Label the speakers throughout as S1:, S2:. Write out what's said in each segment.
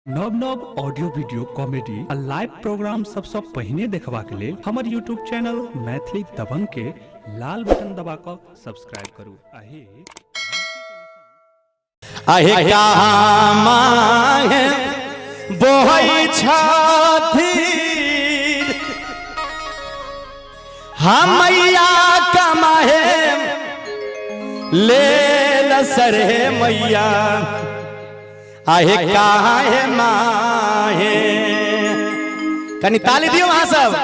S1: नव नव audio video comedy आ लाइव प्रोग्राम सबसँ पहिने देखबाक लेल हमर यूट्यूब चैनल मैथिली दबंग के लाल बटन दबा कऽ सब्सक्राइब करू आ हे
S2: अहे कहाँ माहे बोहै छथिन हम मैया कमाहे ले सर हे मैया आहे काहे माहे। कनी ताली दियो वहां सब।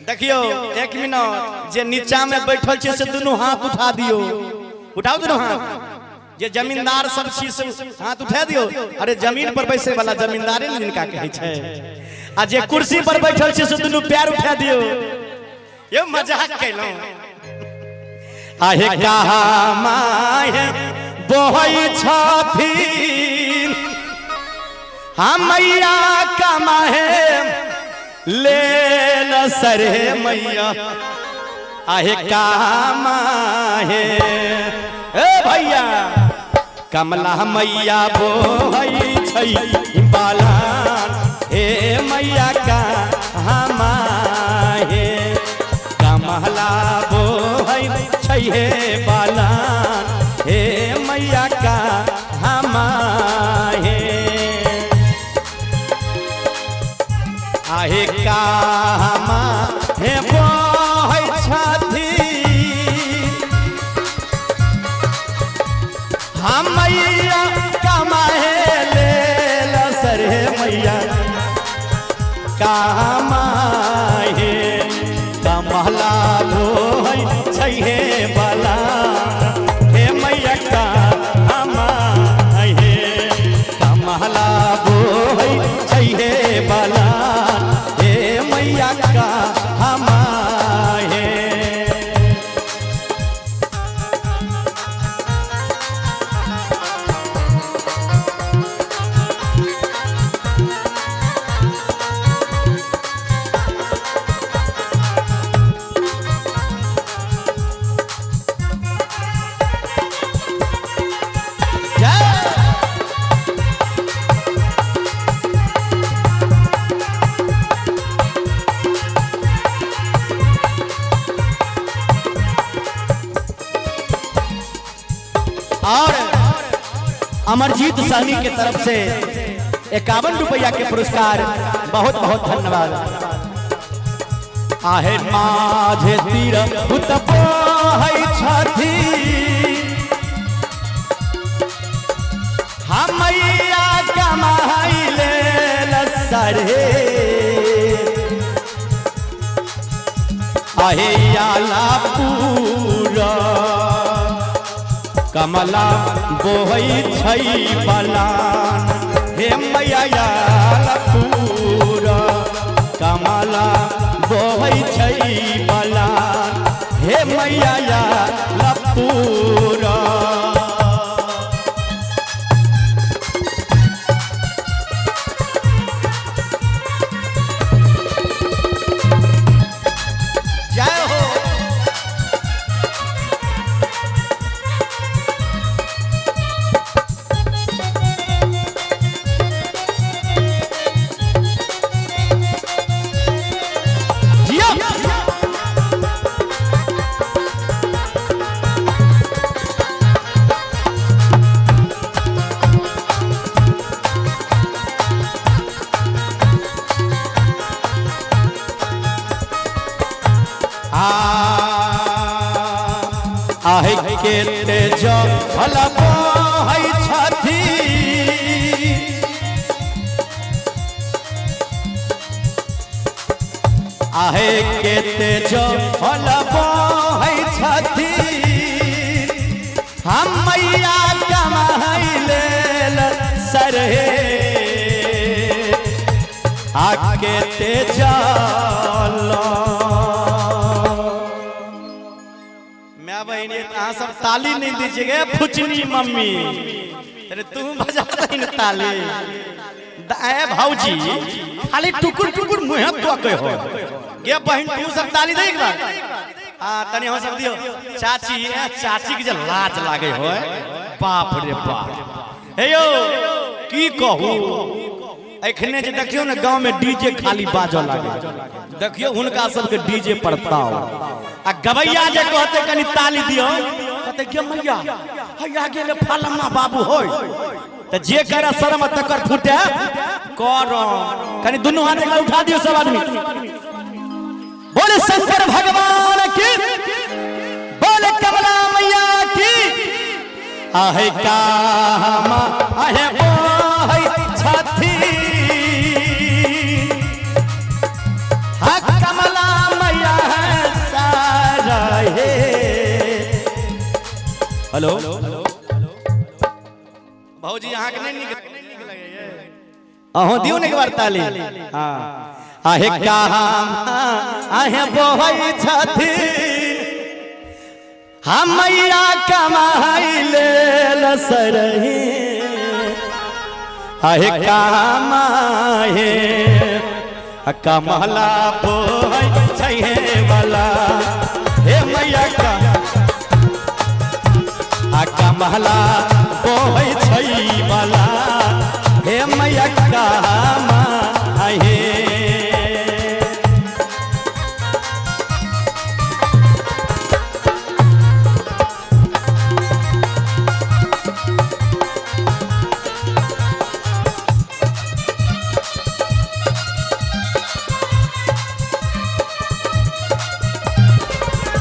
S2: देखियो एक मिनट, जे नीचा में बैठल छै से दुनू हाथ उठा दियो, उठाओ दुनू हाथ। जे जमींदार सब छी से हाथ उठा दियो। अरे जमीन पर बैसे वाला जमींदारे ने जिनका कहै छै, आ जे कुर्सी पर बैठल छै से दुनू पैर उठा दियो। ये मजाक केलहुं। आहे कहा माहे बोहै छथिन हम मैया कमाहे ले सर हे मैया। आहे कहा माहे ए भैया कमला मैया बोहै छै बालान हे मैया का माहे। कमला बोहै छै हे बालान हे मैया का माहे। आहे कामा हे बोहै छथिन हम मैया कमाहे लेल सर हे मैया कमाहे। कमला बोहै छै हे बला हे मैया कमाहे। कमला बोहै छै हे बला हे मैया कमाहे। जय। और अमरजीत सहनी के तरफ से 51 रुपया के पुरस्कार, बहुत बहुत धन्यवाद। आहे माझे तीर बोहै छथिन हम मैया कमाई लेल सर हे। आहे आला पूरा कमला बोहै छै बलान हे मैया पूरा। कमला बोहै छै बलान हे मैया पूरा। जय हो। जिया। आ आहे के तेज भला बहै छथिन आहे के तेज भला बहै छथिन हम मैया कमाई लेल सर हे आके तेज। मैं बहिनी अहाँ सब ताली नहीं दीजिएगा फुचनी मम्मी, अरे तू बजा दही न ताली। ए भाऊजी खाली टुकुर टुकुर मुँह तो के हो गे बहिन, तू सब ताली दे एक बार। आ तनी हम सब दियो चाची। ए चाची के जे लाज लागे हो, बाप रे बाप। हे यौ की कहू, एखने जे देखियौ ने गांव में डीजे खाली बाजऽ लागे, देखियौ हुनका सबके डीजे पर ताव। आ गवैया जे कहते कनि ताली दियौ, कहते गे मैया हैया गेले फलाना बाबू होय, त जे करे शरम तकर फूटे करम। कनि दुनू हाथ एकरा उठा दियौ सब आदमी, बोले शंकर भगवान की, बोले कमला मैया की। आहे कामा आहे ओहि छथि, हा कमला मैया सारा हे। हेलो भौजी, अहाँ के नहीं नीक लगैये? अहों दियौ ने एक बार ताली। हाँ, आहे कामा आहे बोहै छथि, हम मैया कमाई लेल सरही। आहे कामा हे कमला बोहै छैहे वाला, हे मैया का आ कमला बोहै छै वाला, हे मैया कामा आहे।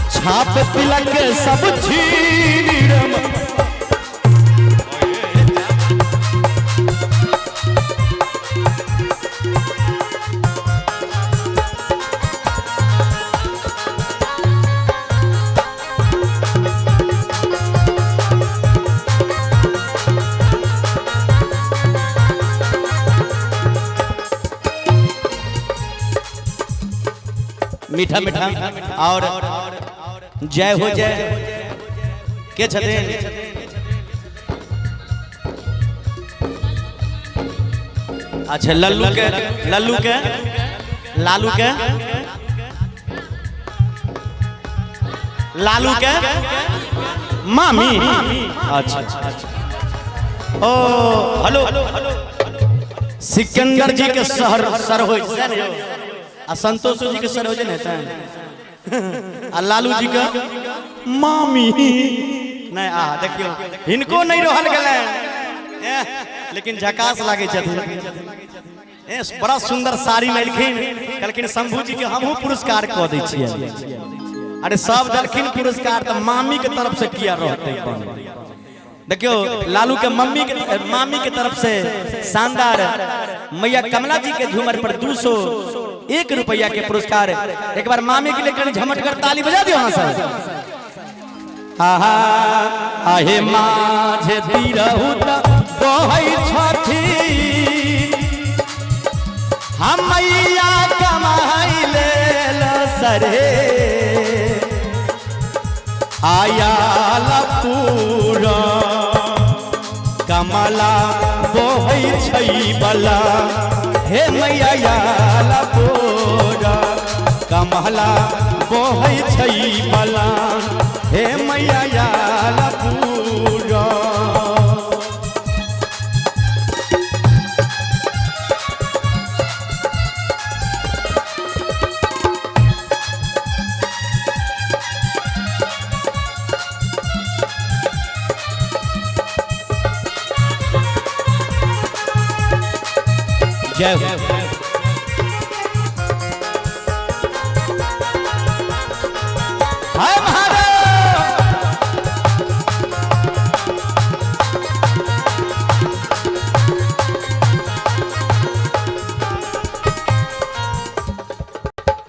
S2: छाप तिलक सब छीरम, मीठा मीठा और जय हो जय के छथिन। अच्छा लल्लू के, लल्लू के, लालू के, लालू के मामी। अच्छा ओ हेलो, सिकंदर जी के शहर सर हो आ संतोष जी के सर हो ने, आ लालू जी के मामी नहीं। आ देखियो हिनको नहीं रहल गेलै, लेकिन झकास लागे छथिन। बड़ा सुंदर साड़ी में एलखिन, कहलखिन शंभू जी के हमहूँ पुरस्कार कऽ दै छियै। अरे सब देलखिन पुरस्कार तऽ मामी के तरफ से किया रहतै। देखियो लालू के मम्मी के मामी के तरफ से शानदार मैया कमला जी के झूमर पर 201 रुपया के पुरस्कार। एक बार मामी के लिए कहीं झमट कर ताली बजा दियो। हाँ सर, आहा आहे माझे दिरहु त बहै छथि, हम मैया कमाई लेल सरे आयाल पूरा कमला बहै छै बला, हे मैया आयाल पूरा कमला बहै छै बला, हे मैया आयाल पूरा। जय हो। हाय महादेव।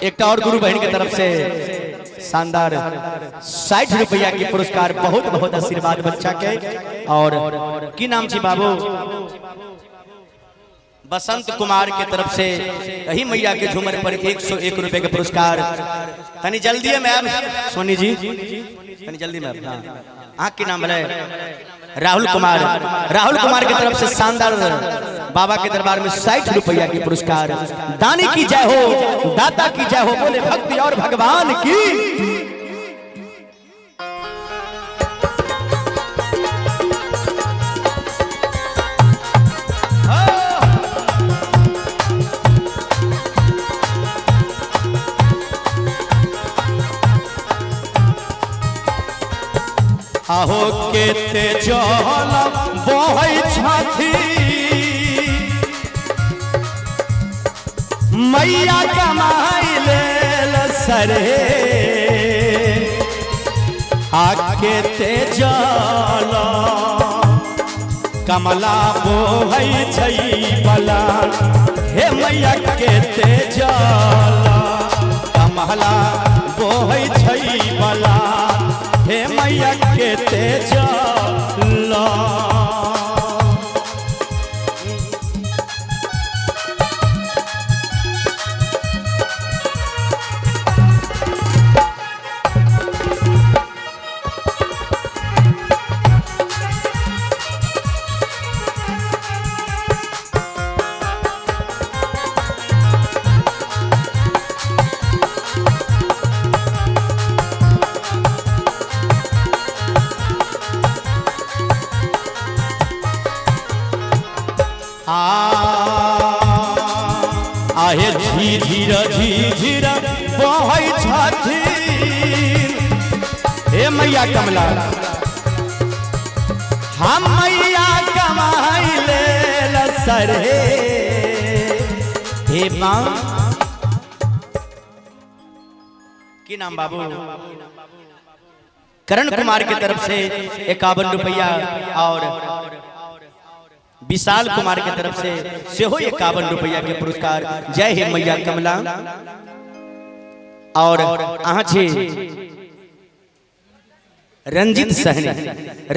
S2: एक और गुरु बहन की तरफ से शानदार 60 रुपया के पुरस्कार, बहुत बहुत आशीर्वाद बच्चा के। और की नाम छी बाबू? बसंत कुमार के तरफ से यही मैया के झूमर पर 101 रुपए के पुरस्कार। तनी जल्दी में आब सोनी जी, तनी जल्दी में आब। हाँ, आँख के नाम है राहुल कुमार। राहुल कुमार के तरफ से शानदार बाबा के दरबार में 60 रुपया के पुरस्कार। दानी की जय हो, दाता की जय हो, बोले भक्ति और भगवान की। केते जल बहै छथि मैया कमाई लेल सरे आ केते जल कमला बोहै छै बला हे मैया केते जल कमला बोहै छै बला हे मैया केते जल। आहे झीझीर झीझीर बहै छथिन हे मैया कमला हम मैया कमाई लेल सरे हे माँ। की नाम बाबू? करण कुमार के तरफ से 51 रुपया और विशाल कुमार के तरफ से सेहो 51 रुपया के पुरस्कार। जय हे मैया कमला। और अहाँ छी रंजित सहनी,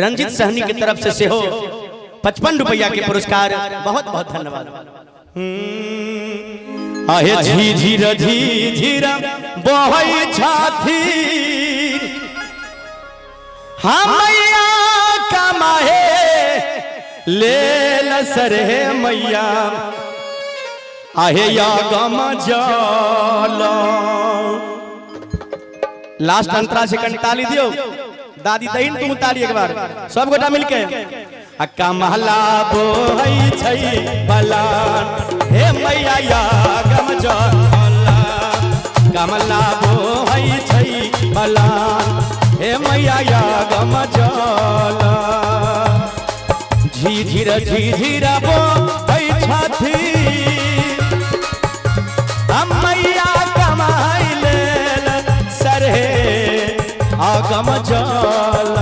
S2: रंजित सहनी के तरफ से सेहो 55 रुपया के पुरस्कार। बहुत बहुत धन्यवाद। आहे झीझीर झीझीर बहै छथिन हम मैया कमाहे लेल सरे मैया आहे या गम जल। लास्ट अंतरा से कन ताली दियो दादी, दहीन तुम ताली एक बार सब गोटा मिलके। आ कमला बोहै छै बलान हे मैया या गम जल कमला बोहै छै बलान हे मैया या गम जल। झीझीर झीझीर बोहै छथिन मैया कमाई लेल सरे आगम जल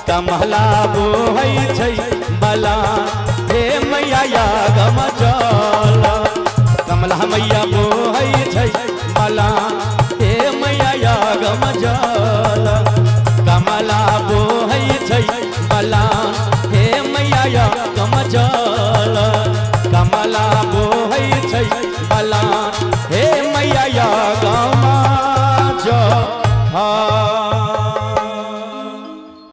S2: कमला बोहै छै बला